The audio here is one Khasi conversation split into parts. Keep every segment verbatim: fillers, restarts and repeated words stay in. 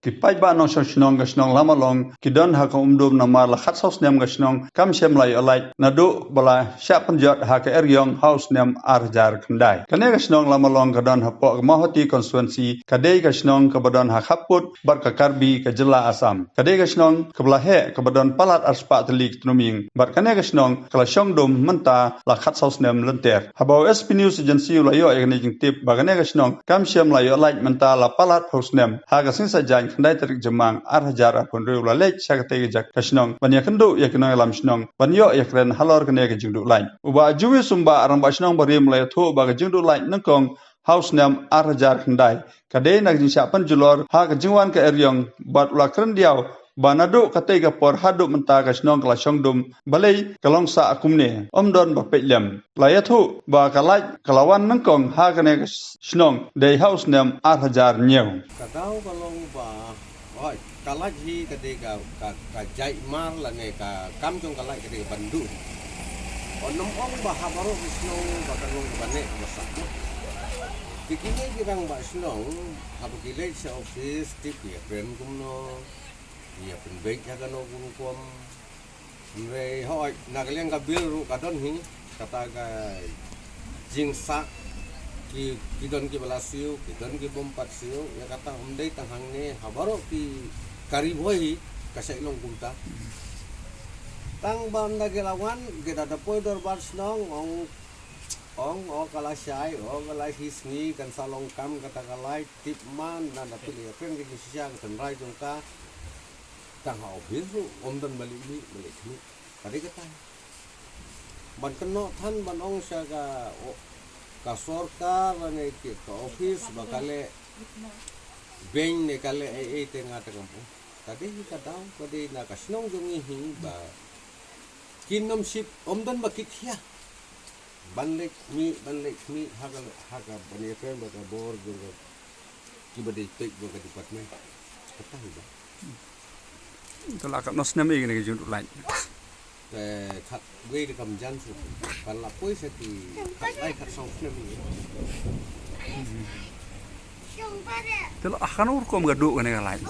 Ki paidbah nongshong shnong ka shnong Lamalong ki don ha ka umdum namar la khatsaw snem ka shnong kam shym la ïoh light naduh ba la shah pynjot ha ka eriong ha u snem ar hajar khyndai. Kane ka shnong Lamalong ka don hapoh ka Mawhati constituency, ka dei ka shnong kaba don ha khappud bad ka Karbi ka jylla Assam. Ka dei ka shnong kaba la heh kaba don palat arspah tylli ki tnum ïing bad kane ka shnong ka la shong dum mynta la khatsaw snem lynter. Haba u S P News Agency u la ïoh ïa kane ka jingtip ba kane ka shnong kam shym la ïoh light mynta la palat phew snem, ha ka sngi Saitjaiñ khyndai tarik Jymmang ar hajar arphew hynriew u la leit sha katei ka jaka ka shnong ban ïakynduh ïa ki nongïalam shnong ban ïoh ïakren halor kane ka jingduh light. U Bah Juwi Sumbah, Rangbah Shnong barim, u la ïathuh ba ka jingduh light nyngkong ha u snem ar hajar khyndai ka dei na ka jingshah pynjulor ha ka jingwan ka eriong bad u la kren diaw ba naduh katei ka por haduh mynta ka shnong ka la shong dum, balei ka long sah kumne, ym don ba peit lem. La ïathuh ba ka light ka la wan nyngkong ha kane ka shnong dei ha u snem ar hajar hynñiew. Ka daw ka long ba, oi, ka light hi ka dei ka, ka, ka jait mar lane ka kam jong ka light ka dei ka ban duh. Ym ong ba ha baroh ki shnong ba ka long kaba neh ba sah mo. Te kine ki rangbah shnong haba ki leit sha office, tip ïakren kumno, ïa pynbeit ha kano ka rukom. Hynrei hooid, na ka liang ka bill ruh ka don hi, kata ka jingsah, ki, ki don kiba la siew, ki don ki bym pat siew, ïa kata ym dei tang hangne, ha baroh ki, ka Ri Bhoi hi ka shait long kumta. Tang ba ynda ki la wan, ki da da poi dorbar shnong, ong, ong, o ka la shai, o ka la shi sngi kan sa long kam kata ka light, tip man, ynda phi la ïakren ka jingshisha ka tynrai jong ka. Tang ha office ruh ym don ba leit mih, ba leit khmih. Ka dei kata. Ban kynnoh than ban ong sha ka, o, ka sorkar lane ki, ka office ba ka leh beiñ ne ka leh ei ei te nga te ngam ong. Ka dei hi ka daw, ka dei na ka shnong jong ngi hi ba kin ym ship, ym don ba ki khia ban leit mih, ban leit khmih, ha ka, ha ka ban ïakren bad ka bor jong ka, kiba dei peit bad ka department. Kata hi ba. To la katno snem ïa kane ka jingduh light? Te khatwei da kam jan shu. Kan la poi sa ki khatlai khatsaw snem ïa. Te la, ah, kano rukom ka duh kane ka light?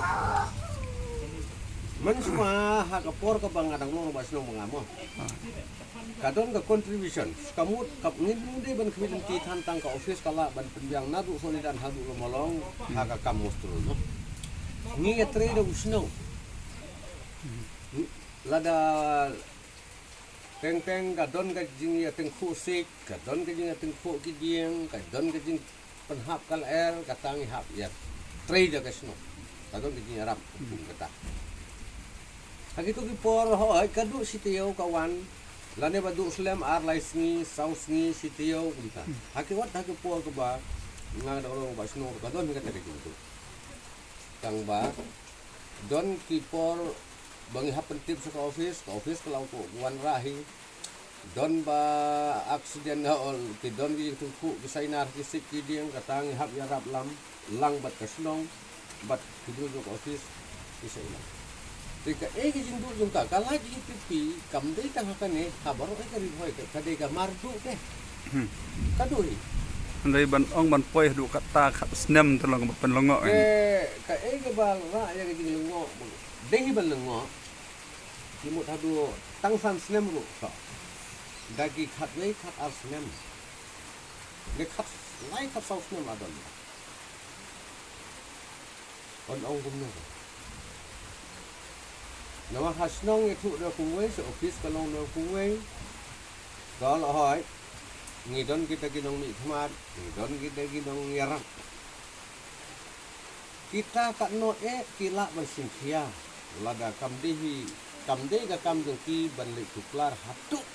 Mynshuwa ha ka por kaba nga dang long rangbah shnong ba nga mo. Ka don ka contribution. Ka mut, ka ngin ym dei ban khmih lynti than tang ka office ka lah ban pynbiang naduh Sonidan haduh Lamalong, ha ka kam muster no. Ngi ïatrei da u shnong. Lada teng teng ka don ka jingïatyngkhuh siej, ka don ka jingïatyngkhuh ki dieng, ka don ka jing pynhap ka lyer, kata ngi hap ïatrei da ka shnong. Ka don ka jingïarap kum kata. Ha kito ki por hooid ka duh shi taïew ka wan, lane ba duh slem ar lai sngi, saw sngi, shi taïew kumta. Ha ki wat ha ki por kaba nga dang long rangbah shnong ka don hi kata ka jingduh. Tang ba don ki por ba ngi hap pyntip sha ka office, ka office ka la wanrah hi. Don ba accident ha ol, ki don ki jingtyngkhuh ki sainar ki siej ki dieng, kata ngi hap ïarap lang, lang bad ka shnong, bad ki briew jong ka office, ki sainar. Te kaei ka jingduh jong ka, ka light hi phi phi, kam dei tang ha kane, ha baroh hi ka Ri Bhoi, ka, ka dei ka mar duh te. Hmm. Ka duh hi. Hynrei ban ong ban poi haduh katta khat snem te long ba pynlyngngoh. Te kaei kaba rah ïa ka jinglyngngoh, dei hi ban lyngngoh. Ki mut haduh tang san snem ruh ka. Da ki khatwei khatar snem. Ne khatlai khatsaw snem la don. Ong ong kumno. Namar ha shnong ïathuh da kumwei, sha office ka long da kumwei. Ka la hoi. Ngi don kita ki nongmihkhmat, ngi don kita ki nongïarap. Kita katno eh ki lah ban sngewkhia. Lada kam dei hi, kam dei ka kam jong ki ban leit tuklar haduh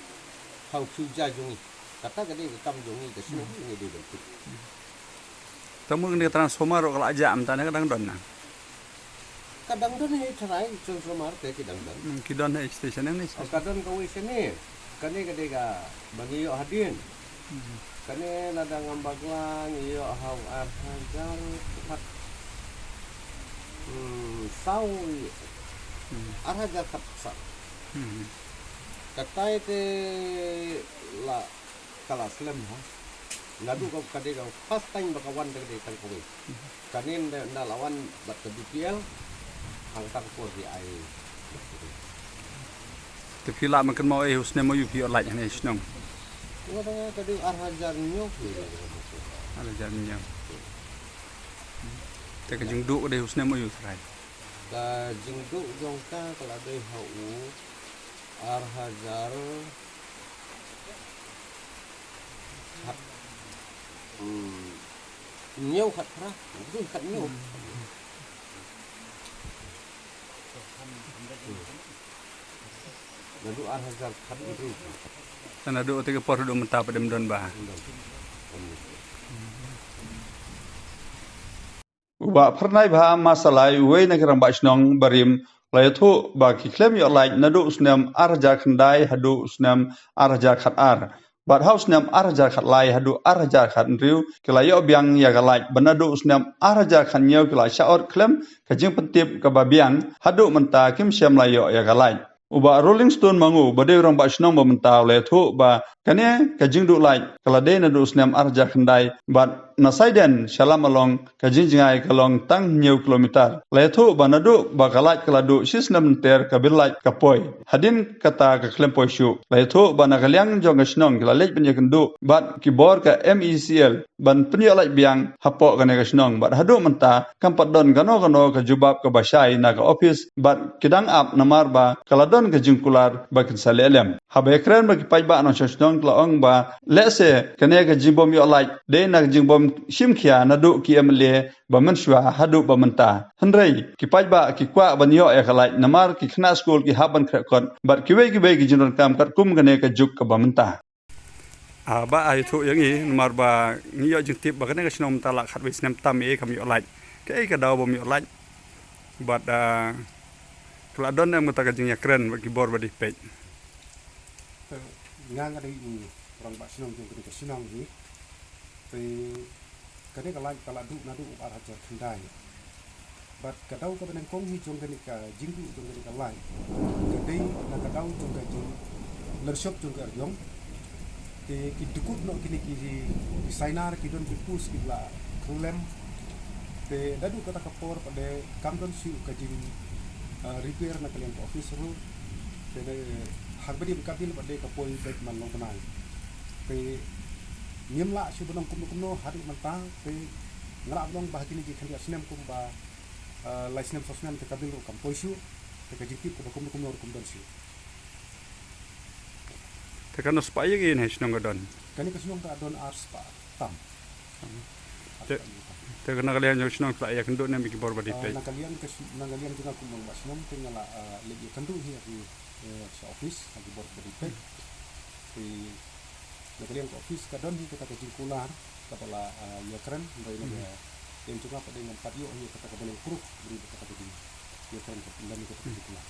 ha u khiew ja jong ngi. Kata ka dei ka kam jong ngi ka shnong ngi dei ban tip. Tang mut kane ka transformer ruh ka la jah mynta ne ka dang don na? Ka dang don hi tharai transformer te ki dang don. Hmm, ki don hi station ne? Oh, station. Ka don kawei station ne. Kane ka dei kaba ngi ïoh hadien. Hmm. Kane lada ngam bakla ngi ïoh ha u ar hajar khat. Hmm, saw. Hmm. Ar hajar khat saw. Hmm. Katai te la ka la slem ha. Naduh ka, ka dei ka first time ba ka wan ka dei tang kawei. Kane nda, nda la wan bad ka B P L. Hangta ka por phi ai. Te phi lah ban kynmaw ei, u snem aïu phi ïoh light hangne shnong? Nga tang ka dei ar hajar hynñiew phi. Ar hajar hynñiew. Te ka jingduh ka dei u snem aïu trai? Ka jingduh jong ka ka la dei ha u ar hajar khat, hmm, hynñiew khat phra, dei khat hynñiew. Naduh ar hajar khat hynriew. Te naduh te ka por haduh mynta pat ym don ba. U Bah Phyrnai Bha Masalai, uwei na ki rangbah shnong barim, la ïathuh ba ki khlem ïoh light naduh u snem ar hajar khyndai haduh u snem ar hajar khat ar. Bad ha u snem ar hajar khat lai haduh ar hajar khat hynriew ki la ïoh biang ïa ka light, bad naduh u snem ar hajar khat hynñiew ki la shah ot khlem ka jingpyntip kaba biang, haduh mynta kim shym la ïoh ïa ka light. U Bah Rolling Stone Mangu, ba dei u rangbah shnong ba mynta, u la ïathuh ba kane ka jingduh light ka la dei naduh u snem ar hajar khyndai, bad na Saiden sha Lamka long ka jingjngai ka long tang hynñiew kilometer. La ïathuh ba naduh ba ka light ka la duh shi snem lynter ka bill light ka poi. Hadien kata ka khlem poi shuh. La ïathuh ba na ka liang jong ka shnong ki la leit ban ïakynduh bad ki bor ka M E C L ban pynïoh light biang hapoh kane ka shnong, bad haduh mynta kam pat don kano kano ka jubab kaba shai na ka office, bad ki dang ap namar ba ka la don ka jingkular ba kin sa leh lem. Haba ïakren bad ki paidbah nongshong shnong ki la ong ba lehse kane ka jingbym ïoh light dei na ka jingbym shim khia naduh ki M L A ba mynshuwa haduh ba mynta. Hynrei ki paidbah ki kwah ban ïoh ïa ka light namar ki khynnah skul ki hap ban khreh kot bad kiwei kiwei ki jingdonkam katkum kane ka juk kaba mynta. Ah, Bah, ai ïathuh ïa ngi namar ba ngi ïoh jingtip ba kane ka shnong mynta la khatwei snem tam ei kam ïoh light. Kaei ka daw bym ïoh light? Bad, ah, ka la don em kata ka jingïakren bad ki bor ba dei peit? Te nga nga dei u rangbah shnong jong kane ka shnong hi. Te kane ka light ka la duh naduh u ar hajar khyndai. Bad ka daw kaba nyngkong hi jong kane ka jingduh jong kane ka light ka dei na ka daw jong ka jinglynshop jong ka eriong. Te ki dukut noh kine ki, ki sainar, ki don ki post kiba la khlem. Te naduh kata ka por pat de kam don shuh ka jing, ah, repair na ka liang ka office ruh. Te de haba dei ka bill pat de ka poi beit man long bnai. Te ngim lah shuh ban ong kumno kumno haduh mynta. Te nga lah ban ong ba ha kine ki khyndiat snem kumba, ah, lai snem saw snem te ka bill ruh kam poi shuh. Te ka jingtip kaba kumno kumno ruh kam don shuh. Te katno spah ïing ha shnong ka don? Kane ka shnong ka don ar spah tam. Te, te na ka liang jong shnong phi la ïakynduh ne em ki bor ba dei peit? Ah, na ka liang ka sn-, na ka liang jong nga kum u rangbah shnong te nga la, ah, leit ïakynduh hi ha ki, eh, sha office ha ki bor ba dei peit. Te na ka liang ka office ka don hi kata ka jingkular kaba la, ah, ïakren, hynrei na ka liang jong nga pat de ngam pat ïoh hi kata kaba long proof, hynrei kata ka jingïakren ka don hi kata ka jingkular.